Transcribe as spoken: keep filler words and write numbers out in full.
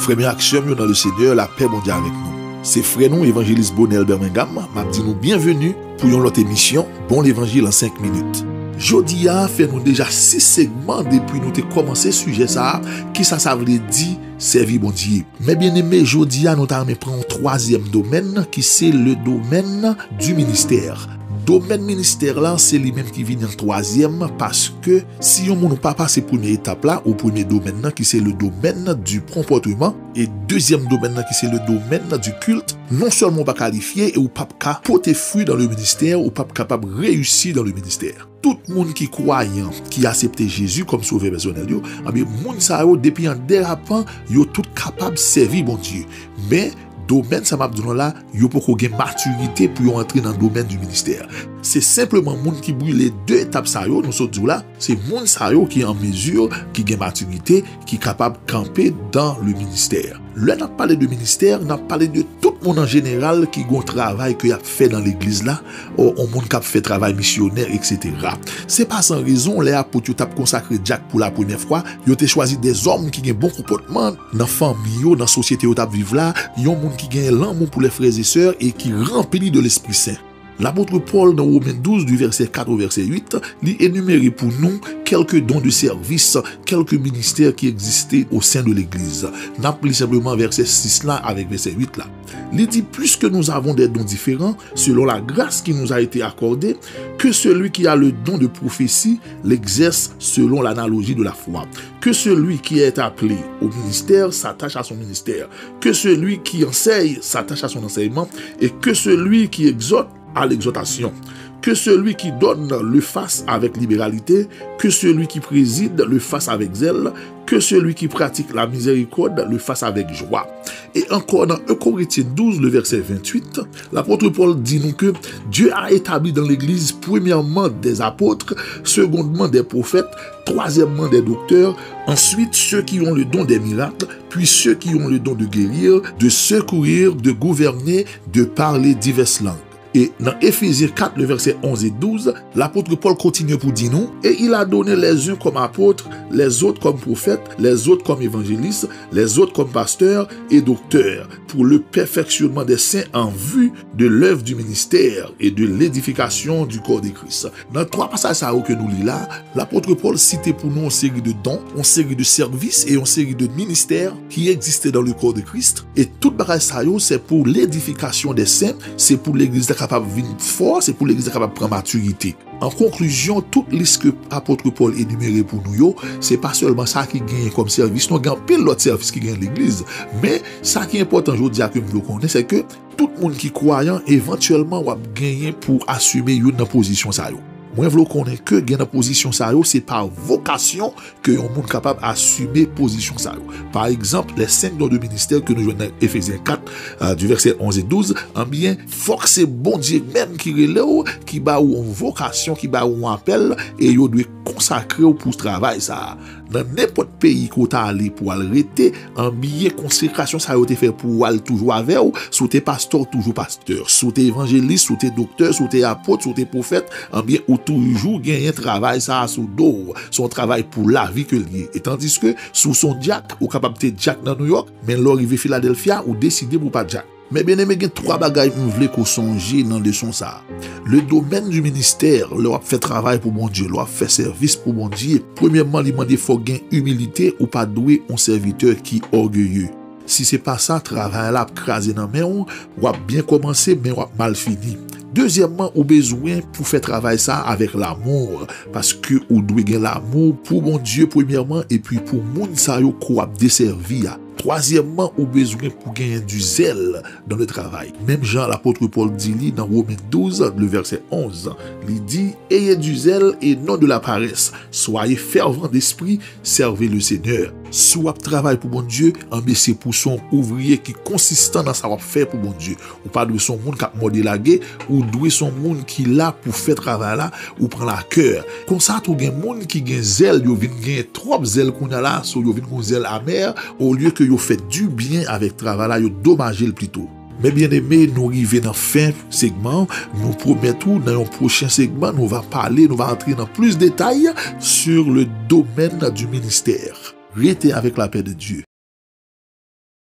Premye aksyon m yo nan le Senyè, lapè Bondye avèk nou. Se frè nou, evanjelis Bonel Birmingham, m ap di nou byenveni pou yon lòt emisyon, Bon Levanjil an senk minit. Jodi a, fè nou deja sis segman depi nou te kòmanse sijè sa a, kisa sa vle di sèvi Bondye. Men byeneme, jodi a, nou ta renmen pran yon twazyèm domèn, ki se le domèn du ministère. Domèn ministè la, se li menm ki vini an twazyèm, paske si yon moun ou pa pase premye etap la, ou premye domèn nan, ki se le domèn du comportement, e dezyèm domèn nan, ki se le domèn du culte, non sèlman ou pa kalifye, e ou p ap ka pote fwi dans le ministère, ou p ap kapab reyisi dans le ministère. Tout moun ki kwayan, ki aksepte Jezi kòm sovè pèsonèl yo, ebyen, moun sa yo, depi an derapan, yo tout kapab sèvi Bondye. Men, domèn sa m ap di nou la, yo poko gen matirite pou yo antre nan domèn du ministère. Se senpleman moun ki brile de etap sa yo, nou sot di w la, se moun sa yo ki an mezi, ki gen matirite, ki kapab kanpe dans le ministère. Lè n ap pale de ministè, n ap pale de tout moun an jeneral ki gen yon travay ke y ap fè nan legliz la, o, yon moun k ap fè travay misyonè, etsetera. Se pa san rezon, lè apot yo t ap konsakre dyak pou la premyè fwa, yo te chwazi dèzòm ki gen bon konpòtman nan fanmi yo, nan sosyete yo t ap viv la, yon moun ki gen lanmou pou les frères et sœurs e ki ranpli de Lespri Sen. Lapot Pòl nan Women douz, du vèsè kat o vèsè uit, li enimere pou nou kèlke don de sèvis, kèlke ministè ki egziste o sen de legliz. N ap li senpleman vèsè sis la avèk vèsè uit la. Li di, puisque nous avons des dons différents, selon la grâce qui nous a été accordée, que celui qui a le don de prophétie l'exerce selon l'analogie de la foi. Que celui qui est appelé au ministère s'attache à son ministère. Que celui qui enseigne s'attache à son enseignement. Et que celui qui exhorte à l'exhortation. Que celui qui donne le fasse avec libéralité, que celui qui préside le fasse avec zèle, que celui qui pratique la miséricorde le fasse avec joie. E ankò nan un Corinthiens douze, le verset vingt-huit, lapot Pòl di nou ke Dieu a établi dans l'Église premièrement des apôtres, secondement des prophètes, troisièmement des docteurs, ensuite ceux qui ont le don des miracles, puis ceux qui ont le don de guérir, de secourir, de gouverner, de parler diverses langues. E nan Efezyen kat, le vèsè onz e douz, lapot Pòl kontinye pou di nou, et il a donné les uns comme apôtres, les autres comme prophètes, les autres comme évangélistes, les autres comme pasteurs et docteurs, pour le perfectionnement des saints en vue de l'œuvre du ministère et de l'édification du corps de Christ. Nan twa pasaj sa yo ke nou li la, lapot Pòl site pou nou yon seri de don, yon seri de sèvis e yon seri de ministè ki egziste dans le corps de Christ. E tout bagay sa yo, se pou l'édification des saints, se pou legliz la kapab vin fò, se pou legliz la kapab pran matirite. An konklizyon, tout lis ke apot Pòl enimere pou nou yo, se pa sèlman sa ki genyen kòm sèvis, non, gen anpil lòt sèvis ki genyen legliz. Men, sa ki enpòtan jodi a ke m vle w konnen, se ke tout moun ki kwayan, evantyèlman, w ap genyen pou asime youn nan pozisyon sa yo. Mwen vle w konnen ke gen nan pozisyon sa yo, se pa vokasyon ke yon moun kapab asime pozisyon sa yo. Pa egzanp, les cinq dons de ministère ke nou jwenn nan Efezyen kat, euh, du verset onze et douze, anbyen, fòk se Bondye menm ki rele w, ki ba w yon vokasyon, ki ba w yon apèl, e yo dwe konsakre w pou travay sa a. Nan nenpòt peyi ke w ta ale pou w al rete, anbyen, konsekrasyon sa yo te fè pou w al toujou avè w, si w te pastè, w toujou pastè, si w te evanjelis, si w te doktè, si w te apot, si w te pwofèt, anbyen, ou toujou genyen travay sa a sou do w. Se yon travay pou lavi ke l ye. E tandiske, si w se yon dyak, ou kapab te dyak nan Nouyòk, men lè w rive Filadèlfya, ou deside pou w pa dyak. Men byeneme, gen twa bagay m vle ke w sonje nan leson sa a. Le domèn du ministè, lè w ap fè travay pou Bondye, lè w ap fè sèvis pou Bondye, premyèman, li mande fò w gen imilite, ou pa dwe yon sèvitè ki ògeye. Si se pa sa, travay la ap kraze nan men w, w ap byen kòmanse, men w ap mal fini. Dezyèmman, ou bezwen pou fè travay sa a avèk lamou, paske ou dwe gen lamou pou Bondye premyèman, epi pou moun sa yo ke w ap desèvi a. Twazyèmman, ou bezwen pou genyen du zèl dans le travail. Menm jan lapot Pòl di li nan Women douz, le verset onze, li di, ayez du zèle et non de la paresse, soyez fervents d'esprit, servez le Seigneur. Si w ap travay pou Bondye, anbyen se pou w se yon ouvriye ki konsistan nan sa w ap fè pou Bondye. Ou pa dwe se yon moun k ap mòde lage, ou dwe se yon moun ki la pou fè travay la, ou pran l a kè. Konsa tou gen moun ki gen zèl, yo vin gen twòp zèl kounye a la, so yo vin gen zèl amè, olye ke yo fè dibyen avèk travay la, yo domaje l pito. Men byeneme, nou rive nan fen segman, nou pwomèt ou nan yon pwochen segman, nou va pale, nou va antre nan plis detay sur le domaine du ministère. Rete avec la paix de Dieu.